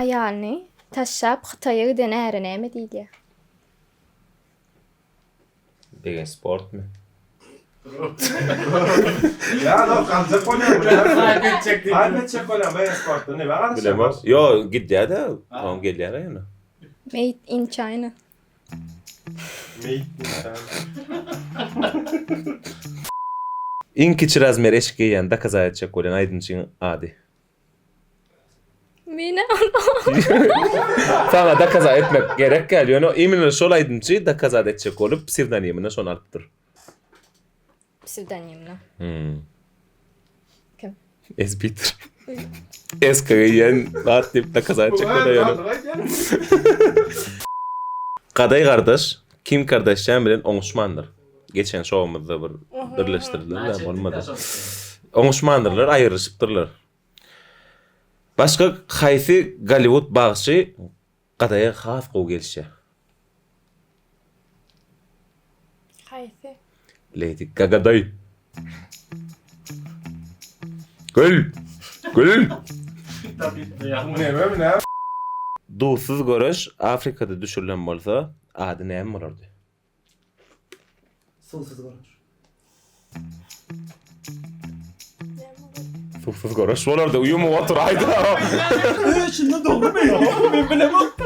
Aýalyny taşlap Hytaýa giden äre näme diýilýär? Begenç sportmy? Ýa ýok galjak bolýan. Aýp etjek diýip. Aýp etjek bolýan Begenç sportda näme garaşýaň? Bilemok. Ýo gidýär-de, soň gelýär ýöne. Made in China. Made in China. Iň kiçi razmer eşik geýýän dokazat etjek bolýan aýdymçyň ady. Mine Saňa dokaza etmek gerek däl, ýöne imенно şol aýdymçy dokazat etjek bolup psewdonimine şony alypdyr. Psewdonimine. Hmm. Kim? Esbiter. Eska geýen zat diýip dokazat etjek bolýar ýöne. Gadaý gardaş Kim Kardashian bilen oňuşmandyr. Geçen şowumyzda bir birleşdirdiler-de bolmady. Oňuşmandyrlar, aýrylyşypdyrlar. Başga haýsy Golliwud bagşy Gadaýa has gowy gelişýär? Haýsy? Lady Gagadaý. Gül! Gül! Duzsuz göreş Afrikada düşürilen bolsa, ady näme bolardy? Suwsuz göreş. Suwsuz göreş bolardy. Ýumup oturaýdy. Şunda dogrymy? Men bilemok.